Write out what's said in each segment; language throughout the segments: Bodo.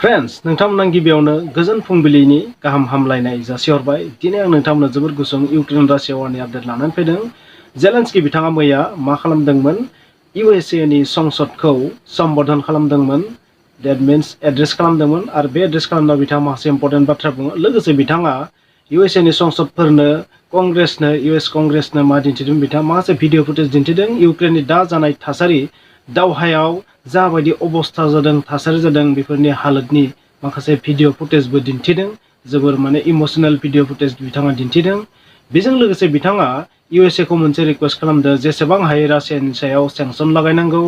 फ्रेंड्स नोंथांमोना गिबियावनो गोजोन फुंबिलिनि गाहाम हामलायनाय जासिहरबाय। दिनै आं नोंथांमोननो जोबोर गुसुं इउक्रेन रासिया वारनि आपडेट लानानै फैदों। जेलेन्स्की बिथाङा मैया मा खालामदोंमोन? USA नि संसदखौ सम्बोधन खालामदोंमोन। दैट मीन्स एड्रेस खालामदोंमोन आरो बे एड्रेस खालामनायाव बिथाङा माखासे इम्पोर्टेन्ट बाथ्रा बुङो। लोगोसे बिथाङा USA नि संसदफोरनो कंग्रेसनो US कंग्रेसनो मा दिन्थिदों? बिथाङा माखासे भिडिअ फुटेज दिन्थिदों। इउक्रेननि दा जानाय थासारि दावहायाव जाबायदि अबस्था जादों थासारि जादों बेफोरनि हालोदनि माखासे भिडिअ फुटेजबो दिन्थिदों। जोबोर माने इमोशनेल भिडिअ फुटेज बिथाङा दिन्थिदों। बेजों लोगोसे बिथाङा USA खौ मोनसे रिक्वेस्ट खालामदों, जेसेबां हायो रासियानि सायाव सेंसन लागायनांगौ,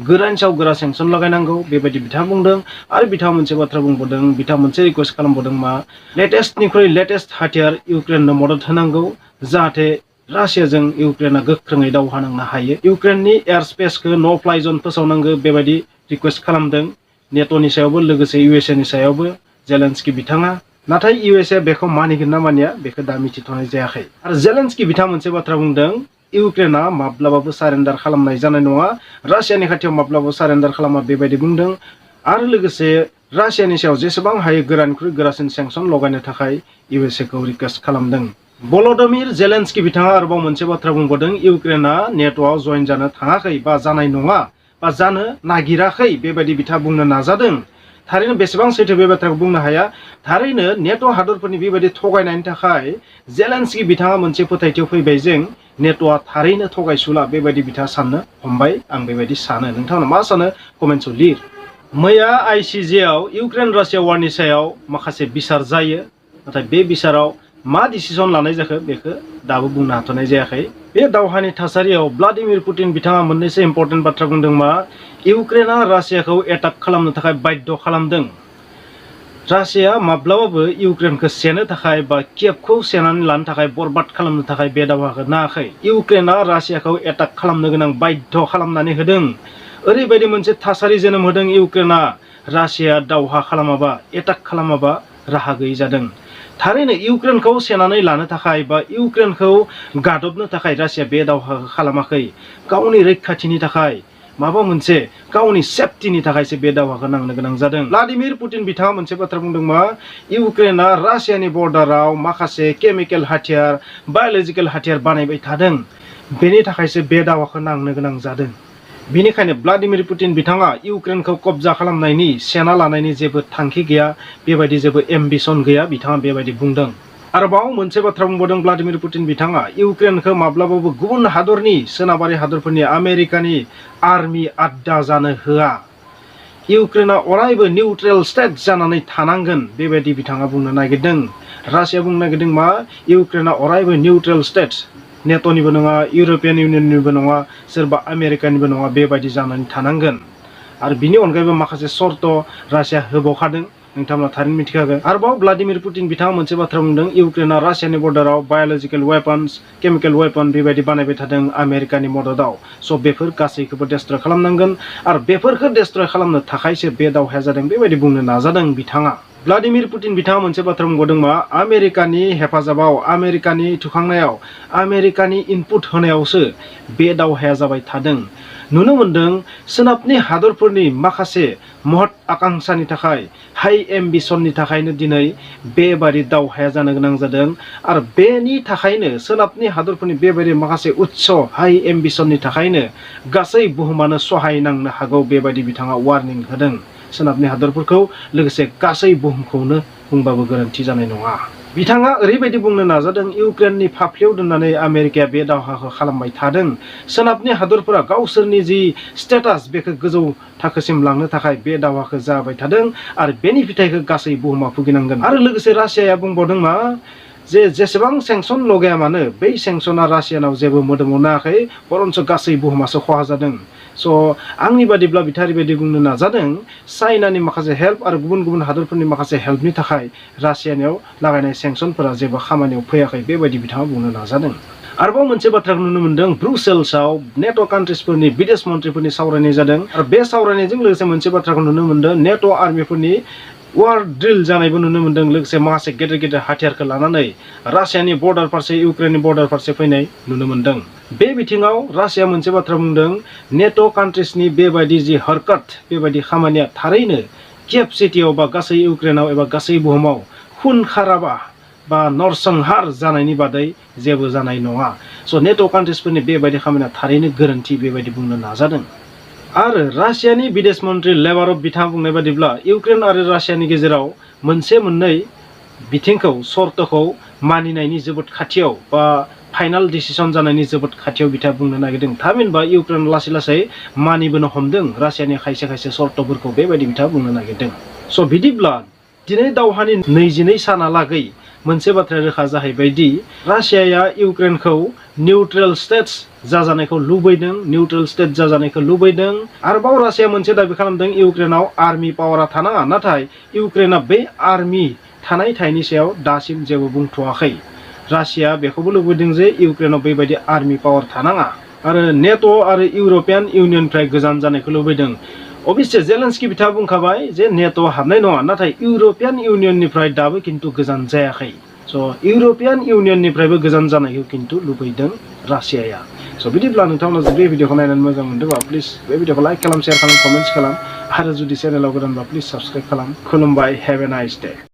गोरानि सायाव गोरा सेंसन लागायनांगौ बेबायदि बिथाङा बुंदों। आरो बिथाङा मोनसे बाथ्रा बुंबावदों, बिथाङा मोनसे रिक्वेस्ट खालामबावदों मा लेटेस्टनिख्रुइ लेटेस्ट हाथियार इउक्रेननो मदद होनांगौ, जाहाथे रासियाजों इउक्रेना गोख्रोङै दावहा नांनो हायो। इउक्रेननि एयार स्पेसखौ नो फ्लाइ जन फोसावनांगौ बेबायदि रिक्वेस्ट खालामदों। नेट'नि सायावबो लोगोसे USA नि सायावबो जेलेन्स्की बिथाङा। नाथाय USA बेखौ मानिगोन ना मानिया बेखौ दा मिथिथ'नाय जायाखै। आरो जेलेन्स्की बिथाङा मोनसे बाथ्रा बुंदों, इउक्रेना माब्लाबाबो सारेन्डार खालामनाय जानाय नङा, रासियानि खाथियाव माब्लाबाबो सारेन्डार खालामा बेबायदि बुंदों। आरो लोगोसे रासियानि सायाव जेसेबां हायो गोरानिख्रुइ गोरासिन सेंसन लगायनो थाखाय USA खौ रिक्वेस्ट खालामदों। बोलोडिमिर जेलेन्स्की बिथाङा आरोबाव मोनसे बाथ्रा बुंबावदों, इउक्रेना नेट'आव जइन जानो थाङाखै बा जानाय नङा बा जानो नागिराखै बेबायदि बिथाङा बुंनो नाजादों। थारैनो बेसेबां सैथो बे बाथ्राखौ बुंनो हाया। थारैनो नेट' हादरफोरनि बेबायदि थगायनायनि थाखाय जेलेन्स्की बिथाङा मोनसे फोथायथियाव फैबाय जे नेट'आ थारैनो थगायसुला बेबायदि बिथाङा साननो हमबाय। आं बेबायदि सानो। नोंथाङा मा सानो कमेन्ट्सआव लिर। मैया ICJ आव इउक्रेन रासिया वारनि सायाव माखासे बिसार जायो, नाथाय बे बिसाराव मा डिसिसन लानाय जाखो बेखौ दाबो बुंनो हाथ'नाय जायाखै। बे दावहानि थासारियाव ब्लादिमिर पुतिन बिथाङा मोननैसो इम्पोर्टेन्ट बाथ्रा बुंदों मा इउक्रेना रासियाखौ एटाक खालामनो थाखाय बाध्य खालामदों। रासिया माब्लाबाबो इउक्रेनखौ सेनो थाखाय बा कियेभखौ सेनानै लानो थाखाय बरबाद खालामनो थाखाय बे दावहाखौ नाङाखै। इउक्रेना रासियाखौ एटाक खालामनो गोनां बाध्य खालामनानै होदों। ओरैबायदि मोनसे थासारि जोनोम होदों इउक्रेना रासिया दावहा खालामाबा एटाक खालामाबा राहा गैयै जादों। थारैनो इउक्रेनखौ सेनानै लानो थाखाय बा इउक्रेनखौ गादबनो थाखाय रासिया बे दावहाखौ खालामाखै। गावनि रैखाथिनि थाखाय माबा मोनसे गावनि सेफटिनि थाखायसो बे दावहाखौ नांनो गोनां जादों। ब्लादिमिर पुतिन बिथाङा मोनसे बाथ्रा बुंदों मा इउक्रेना रासियानि बर्डाराव माखासे केमिकेल हाथियार बाय'लजिकेल हाथियार बानायबाय थादों, बेनि थाखायसो बे दावहाखौ नांनो गोनां जादों। बेनिखायनो ब्लादिमिर पुतिन बिथाङा इउक्रेनखौ कब्जा खालामनायनि सेना लानायनि जेबो थांखि गैया, बेबायदि जेबो एम्बिसन गैया बिथाङा बेबायदि बुंदों। आरोबाव मोनसे बाथ्रा बुंबावदों ब्लादिमिर पुतिन बिथाङा इउक्रेनखौ माब्लाबाबो गुबुन हादरनि सोनाबारि हादरफोरनि आमेरिकानि आर्मि आड्डा जानो होआ। इउक्रेना अरायबो निउट्रेल स्टेट जानानै थानांगोन बेबायदि बिथाङा बुंनो नागिरदों। रासिया बुंनो नागिरदों मा इउक्रेना अरायबो निउट्रेल स्टेट, नेट'निबो नङा, इउर'पियान इउनियननिबो नङा, सोरबा आमेरिकानिबो नङा, बेबायदि जानानै थानांगोन। आरो बिनि अनगायैबो माखासे सर्त रासिया होबावखादों, नोंथांमोना थारैनो मिथिखागोन। आरोबाव ब्लादिमिर पुतिन बिथाङा मोनसे बाथ्रा बुंदों, इउक्रेना रासियानि बर्डाराव बाय'लजिकेल वेपन्स, केमिकेल वेपन बेबायदि बानायबाय थादों आमेरिकानि मददआव। स' बेफोर गासैखौबो डेस्ट्रय खालामनांगोन आरो बेफोरखौ डेस्ट्रय खालामनो थाखायसो बे दावहाया जादों बेबायदि बुंनो नाजादों बिथाङा। ब्लादिमिर पुतिन बिथाङा मोनसे बाथ्रा बुंबावदों मा आमेरिकानि हेफाजाबाव, आमेरिकानि थुखांनायाव, आमेरिकानि इनपुट होनायावसो बे दावहाया जाबाय थादों। नुनो मोनदों सोनाबनि हादरफोरनि माखासे महत आकांक्षानि थाखाय, हाइ एम्बिसननि थाखायनो दिनै बेबादि दावहाया जानो गोनां जादों। आरो बेनि थाखायनो सोनाबनि हादरफोरनि बेबायदि माखासे उच्च हाइ एम्बिसननि थाखायनो गासै बुहुमानो सहाय नांनो हागौ बेबायदि बिथाङा वार्निं होदों सोनाबनि हादरफोरखौ, लोगोसे गासै बुहुमखौनो बुंबाबो गोरोन्थि जानाय नङा। बिथाङा ओरैबायदि बुंनो नाजादों इउक्रेननि फाफ्लियाव दोननानै आमेरिकाया बे दावहाखौ खालामबाय थादों। सोनाबनि हादरफोरा गावसोरनि जि स्टेटास बेखौ गोजौ थाखोसिम लांनो थाखाय बे दावहाखौ जाबाय थादों आरो बेनि फिथाइखौ गासै बुहुमा भुगिनांगोन। आरो लोगोसे रासियाया बुंबावदों मा जेसेबां सेंसन लगाया मानो बै सेंसना रासियानाव जेबो मोदोमाव नाङाखै, बरन्स गासै बुहुमासो खहा जादों। स' आंनि बादिब्ला बिथाङा ओरैबायदि बुंनो नाजादों चाइनानि माखासे हेल्प आरो गुबुन गुबुन हादरफोरनि माखासे हेल्पनि थाखाय रासियानियाव लागायनाय सेंसनफोरा जेबो खामानियाव फैयाखै बेबायदि बिथाङा बुंनो नाजादों। आरोबाव मोनसे बाथ्राखौ नुनो मोनदों, ब्रुसेल्सआव नेट' कान्ट्रिसफोरनि बिदेश मन्थ्रिफोरनि सावरायनाय जादों आरो बे सावरायनायजों लोगोसे मोनसे बाथ्राखौ नुनो मोनदों नेट' आर्मिफोरनि वार ड्रिल जानायबो नुनो मोनदों, लोगोसे माखासे गेदेर गेदेर हाथियारखौ लानानै रासियानि बर्डार फारसे इउक्रेननि बर्डार फारसे फैनाय नुनो मोनदों। बे बिथिङाव रासिया मोनसे बाथ्रा बुंदों, नेट' कान्ट्रिसनि बेबायदि जि हरकत बेबायदि खामानिया थारैनो कियेभ सिटियाव बा गासै इउक्रेनाव एबा गासै बुहुमाव खुन खाराबा बा नरसंहार जानायनि बादै जेबो जानाय नङा। स' नेट' कान्ट्रिसफोरनि बेबायदि खामानिया थारैनो गोरोन्थि बेबायदि बुंनो नाजादों। आरो रासियानि बिदेश मन्त्रि लेभारभ बिथाङा बुंनाय बादिब्ला इउक्रेन आरो रासियानि गेजेराव मोनसे मोननै बिथिंखौ सर्तखौ मानिनायनि जोबोद खाथियाव बा फाइनाल डिसिसन जानायनि जोबोद खाथियाव बिथाङा बुंनो नागिरदों। थामहिनबा इउक्रेन लासै लासै मानिबोनो हमदों रासियानि खायसे खायसे सर्तफोरखौ बेबायदि बिथाङा बुंनो नागिरदों। स' बिदिब्ला दिनै दावहानि 22 सानालागै मोनसे बाथ्राया रोखा जाहैबाय दि रासियाया इउक्रेनखौ निउट्रेल स्टेट्स जाजानायखौ लुबैदों, निउट्रेल स्टेट जाजानायखौ लुबैदों। आरोबाव रासिया मोनसे दाबि खालामदों इउक्रेनाव आर्मि पावारा थानाङा, नाथाय इउक्रेना बे आर्मि थानाय थायनि सायाव दासिम जेबो बुंथ'वाखै। रासिया बेखौबो लुबैदों जे इउक्रेनाव बेबायदि आर्मि पावार थानाङा आरो नेट' आरो इउर'पियान इउनियननिफ्राय गोजान जानायखौ लुबैदों। अबयस्से जेलेन्सकी बिथाङा बुंखाबाय जे नेट' हाबनाय नङा, नाथाय इउर'पियान इउनियननिफ्राय दाबो खिन्थु गोजान जायाखै। स' इउर'पियान इउनियननिफ्रायबो गोजान जानायखौ खिन्थु लुबैदों रासियाया। स' बिदिब्ला नोंथांमोना जुदि बे भिडिअखौ नायनानै मोजां मोनदोंबा प्लिज बे भिडिअखौ लाइक खालाम, शेयार खालाम, कमेन्ट्स खालाम आरो जुदि चेनेलाव गोदानबा प्लिज साबस्क्राइब खालाम। खुलुमबाय, हेभ ए नाइस डे।